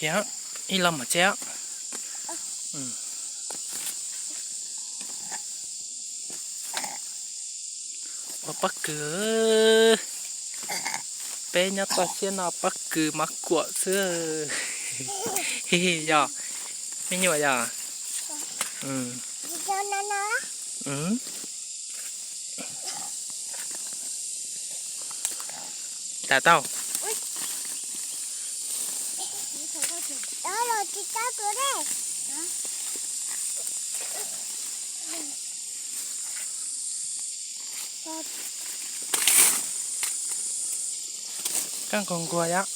Ib los mus tsev. Ua pob kws. Peb nyob toj siab no pob kws mov kuam xwb. Yog, me nyuam yog. Tas tau. Koj nquag nquag yom.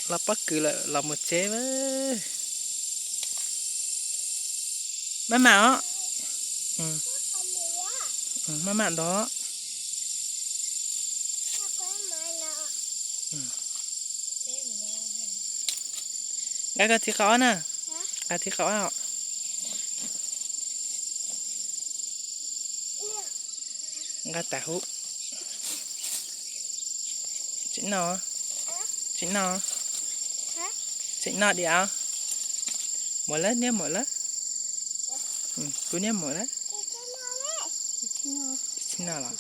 Los pob kws lawm los mus tsev. Maj mam os. Maj mam ntov. Nqa koj txiv qhov ob na. Nqa txiv qhov ob. Nqa tas hub. Tseem noj, tseem noj, tseem noj diam. Muam lawv, niam muam lawv. Kuv niam muam lawv. Tsis noj los?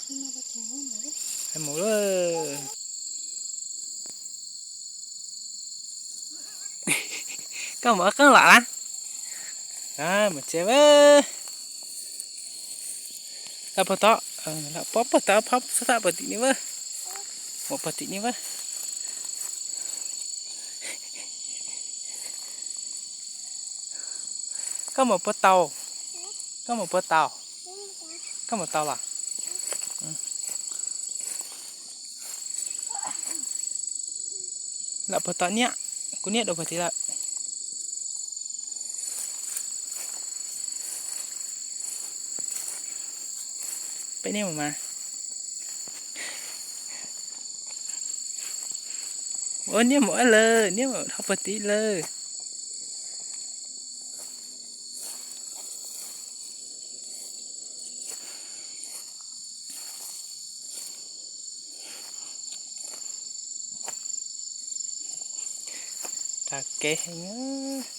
Mus lawm. Koj mus qeeb lawm na. Mus tsev. Lam puag tod, lam puag puag tod, phab xab fab puag tim ni a. Mus puag tim ni a. Koj mus puag tau, koj mus puag tau, koj mus tau los? Lam puag tod niam, kuv niam dua puag tid lawm. Peb niam mus mas. Ua niam mus lawm, niam mus dhau puag tid lawm. Tag kev heev.